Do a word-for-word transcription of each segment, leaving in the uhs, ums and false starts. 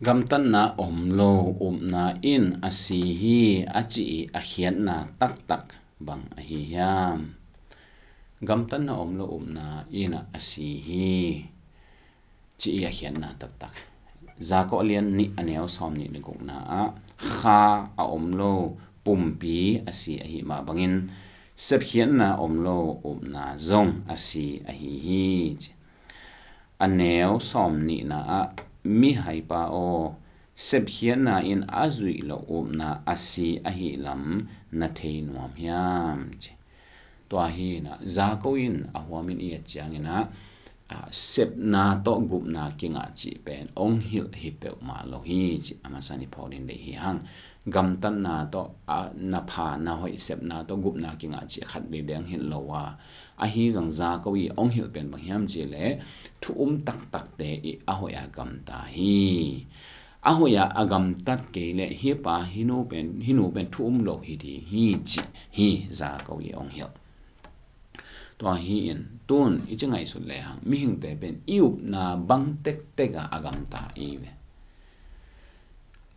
Gamtatna om lo upna in a si hi a cih a khiatna taktak bang ahi hiam? Gamtatna om lo upna in a si hi cih a khiatna taktak. Jakob lian nih a neu sawm nih le gukna ah kha a om lo pumpi a si ahi mah bangin sepkhiatna om lo upna zong a si ahi hi ci. A neu sawm nihna ah, mihaipa aw, sepkhiatna in a zuih loh upna a si ahi lam na thei nuam hiam ci. Tua hi inah Jakob in a huamin i et cianginah, a, sepna tawh gupna kingah cih pen ong hilh hi peuhmah lo hi ci a masa ni phawk ding deih hi hang. Gamtatna tawh, a, na pha na hoih sepna tawh gupna kingah cih khat veve ong hilh lo a, ahi zong Jakob i ong hilh pen bang hiam cih leh thu um taktakte i a hoih a gamta hi. A hoih a a gamtat kei leh hi pa hi nu pen, hi nu pen thu um lo hi ding hi cih hi Jakob i ong hilh. Tua hi in tun i ci ngaihsut lehang mihingte pen i upna bang tektek a a gamta i ve.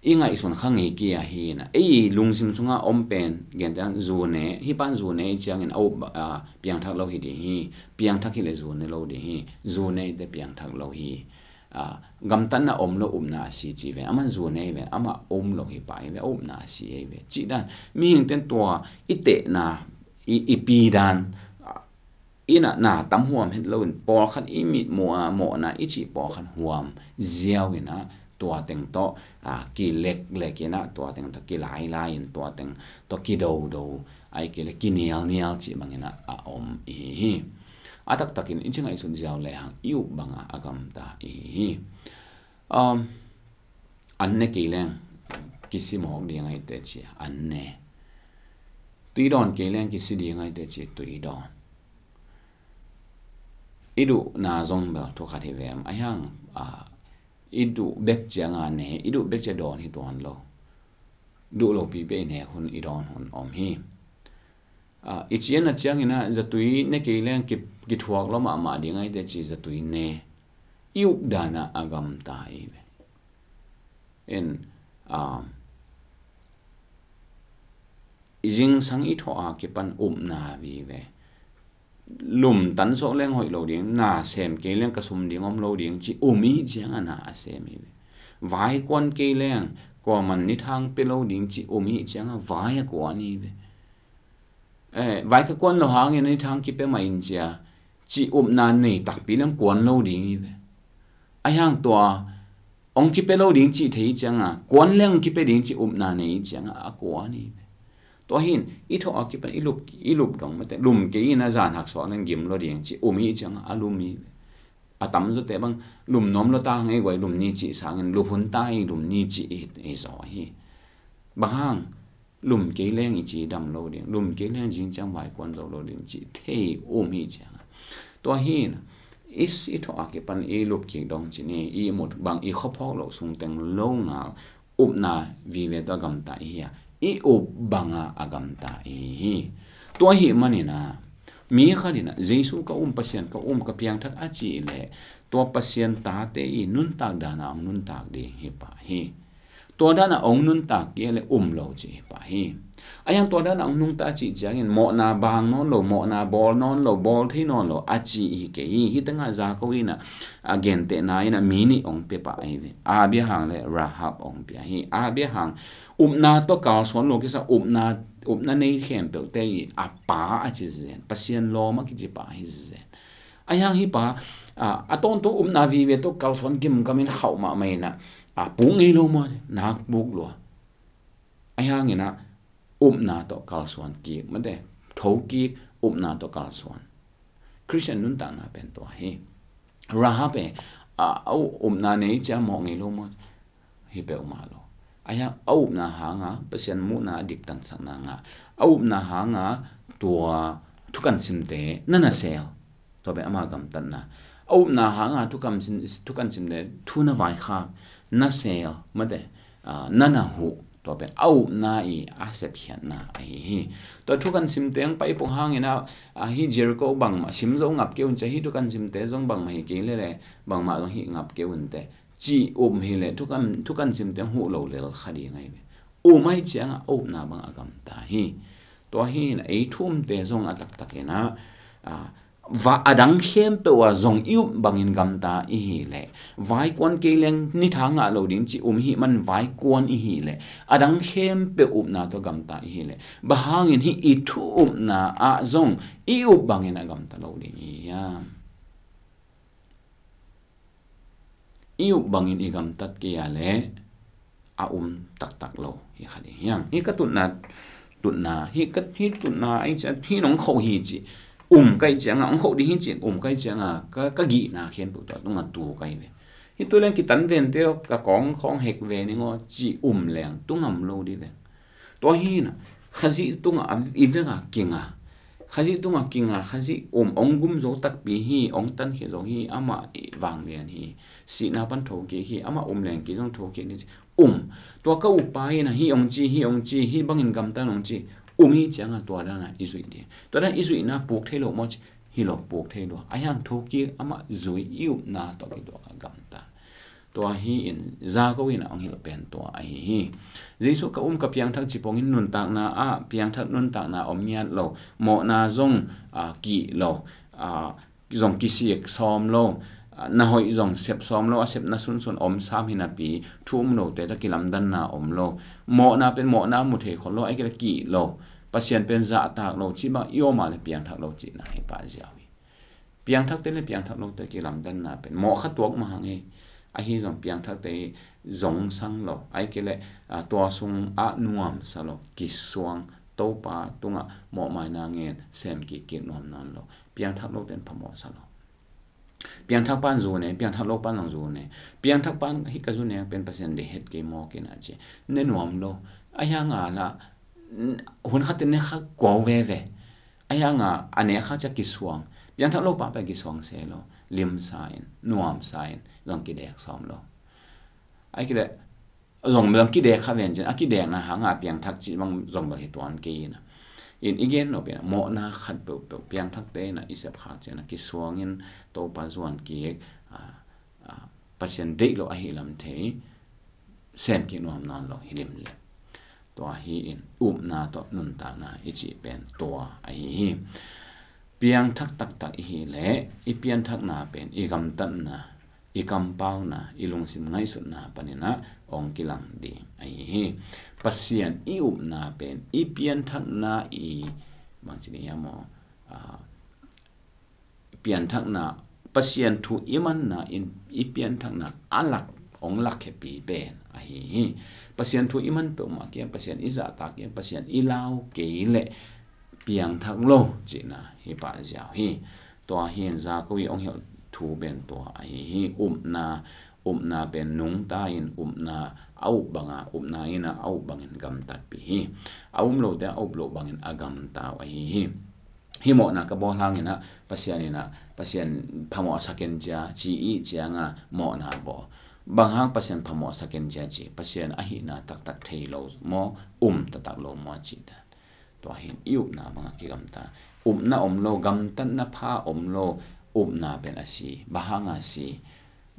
I ngaihsun kha ngei kia hi inah ei lungsim sunga om pen gentehang zu ne, hi pan zu ne i ciangin a up, a, piangthak lo hi ding hi. Piangthak hi le zu ne lo ding hi. Zu ne i te piangthak lo hi. A, gamtatna om lo upna a si ci ve. Aman zu ne i ve, ama om lo hi pa i ve, a upna a si i ve. Cih dan mihingten tua i tehna i, i pi dan, a, inah na tam huam het loin pawlkhat i mit mua mawhna i cih pawlkhat huam ziau inah tua teng tawh, a, kileklek inah tua teng tawh kilailai in tua teng tawh kidodo ai kile kinialnial cih bang inah a om i hi hi. A taktakin i ci ngaihsun ziau lehang i up banga a gamta i hi hi. Um, an ne kei leng kisi mawk ding ai te ci an ne. Tui dawn kei leng kisi ding ai te ci tui dawn. I duhna zong bel thu khat hi vem a hiang, a, i duh bek cianga ne, i duh bek cia dawn hi tuan lo. Duh lo pipi i ne hun i dawn hun om hi. A, i cian a ciangin a zatui ne kei leng ki, kithuak lo mahmah ding ai te ci zatui ne. I up dana a gamta i ve. En, a, i zingsang i thawh a kipan upna vive. Lum tan sawk leng hoih lo ding, na sem kei leng ka sum ding om lo ding ci um i cianga na a sem i ve. Vai kuan kei leng kuaman ni thang pe lo ding ci um i cianga vai a kuan i ve. Eh, vai ka kuan lo hangin ni thang kipe mah in cia ci upna nei takpi leng kuan lo ding i ve. A hiang tua ong kipe lo ding cih thei cianga kuan leng ong kipe ding ci upna nei cianga a kuan i ve. Tua hin i thawh a kipan i lup, i lup dong mate lum kei in a zan haksuak leng gim lo ding ci um i cianga a lum i ve. A tamzawte bang lum nuam lo ta hang ei guai lum ni cih sangin lup hun ta i lum ni cih i, i zaw hi. Bang hang lum kei leng i ci dam lo ding, lum kei leng zing ciang vai kuan zo lo ding ci thei um hi cianga. Tua hin i, i thawh a kipan i lup kik dong ci ni, i mut bang i khuaphawk loh sungteng lo ngal upna vive tua gamta i hi a, i up banga a gamta i hi. Tua hi manina mi khat ina Jesu ka um, Pasian ka um, ka piangthak a ci le tua Pasian tate i nuntak dana ang nuntak ding hi pa hi. Tua dana ong nuntak kei le um lo ci hi pa hi. A hiang tua dana ong nuntak cih ciangin mawhna bang nawn lo, mawhna bawl nawn lo, bawl thei nawn lo a ci hi kei hi. Hi tengah Jakob ina a gentehna ina mi nih ong pe pa hi ve. Abraham le Rahab ong pia hi. Abraham upna tawh kalsuan lo kisa upna, upna nei khempeuhte i a pa a ci zen. Pasian lawm a kici pa hi zen. A hiang hi pa, a, a tawntung upna vive tawh kalsuan gimgamin khauh mahmah ina, a, puk ngei lo maw, nak puk lua. A hiang ina upna tawh kalsuan kik mate, tho kik upna tawh kalsuan. Christian nuntakna pen tua hi. Rahab e, a, a upna nei cia mawh ngei lo maw. Hi peuhmah lo. A hiang a upna hanga Pasian muhna a diktansakna ngah. A upna hanga tua thukan simte na na sel. Tua pen ama gamtatna. A upna hanga thukan sim, thukan simte thu na vaikhak, na sel mate, a, na na huh. Tua pen a upna i a sepkhiatna ahi hi. Tua thukan simte ang pai pong hangin a, a hi Jericho bangmah sim zo ngap kei un cia hi thukan simte zong bangmah hi kei lele bangmah zong hi ngap kei un te. Cih um hileh thukan, thukan simte huh lo lel kha ding ahi ve. Um ahih ciangah a upna bang a gamta hi. Tua hi in ei thu umte zong a taktak in ah, a, va, a dang khempeuh ah zong i up bangin gamta i hi leh, vaikuan kei leng nitha ngah lo ding cih um hih man vaikuan i hi leh, a dang khempeuh upna tawh gamta i hi leh, bang hangin hih i thu upna ah zong i up bangin a gamta lo ding i hi hiam? I up bangin i gamtat kei a leh a um taktak lo hi kha ding hiam? Hih ka tutna, tutna, hih ka, hih tutna, ai cia, hih nong khoh hi ci. Um ka hih ciangah, hong khoh ding hi ci, um ka hih ciangah, ka, ka gihna khempeuh tua tungah tu ka hi ve. Hih tu leng kitan vente aw, ka kawng khawng hek ve ning aw, ci um leng, tu ngam lo dih ve. Tua hi in ah, Khazih tungah a, i veng a kinga. Khazih tungah kinga, Khazih um, hong gum zo takpi hi, hong tankhia zo hi, amah i vanglian hi. Sihna pan thokik hi, amah um leng kei zong thokik ni ci. Um. Tua ka upa hi in ah, hih hong ci, hih hong ci, hih bangin gamta in hong ci. Um hi ciangah tua dan a i zuih ding. Tua dan i zuihna puk thei lo maw ci. Hi lo, puk thei lo. A hiang thokik, amah zui, i upna tawh kituak a gamta. Tua hi in Jakob in ah hong hilh pen tua ahi hi. Jesuh ka um ka piangthak ci pongin nuntakna ah, piangthak nuntakna om ngiat lo, mawhna zong, a, kih lo, a, zong kisik sawm lo, a, na hoih zong sep sawm lo, a sepna sunsun om sam hi napi, thu um lote tawh kilamdanna om lo, mawhna pen mawhna mu thei khol lo, ahih kei leh kih lo, Pasian pen zahtak lo, cih bang i om a leh piangthak lo cihna hi pah ziau hi. Piangthakte le piangthak lote kilamdanna pen mawh kha tuak mah hang hi. Ahi zong piangthakte i zongsang lo, ahih kei leh, a, tua sungah nuamsa lo, kisuang, Topa tungah mawhmaina ngen, sem kik kik nuam nawn lo. Piangthak lote in phamawhsa lo. Piangthak pan zu ne, piangthak lo pan zong zu ne. Piangthak pan hih ka zu ne pen Pasian deih het kei mawk in ah ci. Ne nuam lo. A hiang a lah, n-, hun khat in ne kha kuau veve. A hiang a, a nek kha cia kisuang. Piangthak lo pa pen kisuang se lo. Limsa in, nuamsa in, zong kidek sawm lo. Ahih kei leh, zong bel kidek kha ven cin, a kidekna hang a piangthak cih bang zong bel hi tuan kei in ah. In i gen lo pen, mawhna khat peuhpeuh, piangthakte in ah i sep khak ciang ah, kisuang in Topa zuan kik, a, a, Pasian deih lo ahih lam thei, sem kik nuam nawn lo hi lim le. Tua hi in upna tawh nuntakna i cih pen tua ahi hi. Piangthak taktak i hi leh, i pianthakna pen, i gamtatna, i kampauna, i lungsim ngaihsutna panin ah hong kilang ding ahi hi. Pasian i upna pen, i pianthakna i, bangci ding hiam aw, a, pianthakna, Pasian thu i manna in i pianthakna a lak, hong lak hepi pen ahi hi. Pasian thu i man peuhmah kei a, Pasian i zahtak kei a, Pasian i lau kei leh piangthak lo cihna hi pah ziau hi. Tua hi in Jakob i hong hilh thu pen tua ahi hi. Upna, upna pen nungta in upna a up banga, upna in a up bangin gamtatpih hi. A um lote a up loh bangin a gamta uh ahi hi. Hih mawhna ka bawl hangin ah, Pasian in ah, Pasian phamawh sak en cia, ci i ciang a mawhna bawl. Bang hang Pasian phamawh sak en cia ci, Pasian ahihna taktak thei lo maw, um taktak lo maw cih dan. Tua hi in i upna bangah kigamta. Upna om lo, gamtatna pha om lo, upna pen a si. Bang hang a si?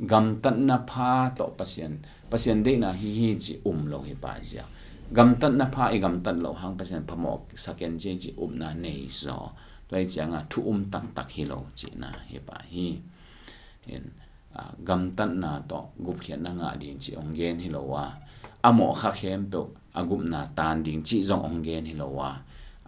Gamtatna pha tawh Pasian, Pasian deihna hi hi ci um lo hi pah ziau. Gamtatna pha i gamtat loh hang Pasian phamawh sak en ci ci upna nei zaw. Tua hi ciang a thu um taktak hi lo cihna hi pah hi. In, a, gamtatna tawh gupkhiatna ngah ding cih hong gen hi lo a, a mawh kha khempeuh a gupna tan ding cih zong hong gen hi lo a,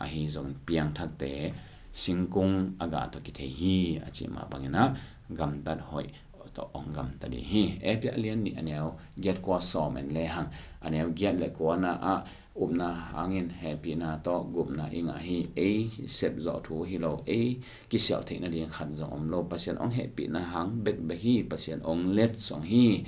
ahi zongin piangthakte singkung a gah tawh kithei hi a cih mah bangin ah gamtat hoih tawh hong gamta ding hi. Efesa lian nih a neu giat kua sawm en le hang, a neu giat le kua na ah upna hangin hehpihna tawh gupna i ngah hi. Ei sep zawh thu hi lo, ei kisialh theih nading khat zong om lo. Pasian hong hehpihna hang bekbek hi, Pasian hong letsong hi.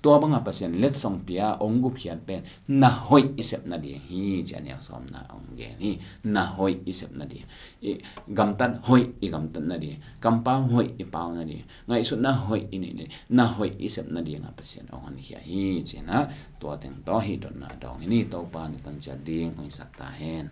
Tua banga Pasian letsong pia hong gupkhiat pen na hoih i sep nading hi, ci a neu sawmna hong gen hi. Na hoih i sep nading. I gamtat hoih i gamtat nading. Kampau hoih i pau nading. Ngaihsutna hoih i neih nading. Na hoih i sep nading a Pasian hong honkhia hi, ci na. Tua teng tawh hih dotna dawng hi ni. Topa ni tan ciat ding hong hisak ta hen.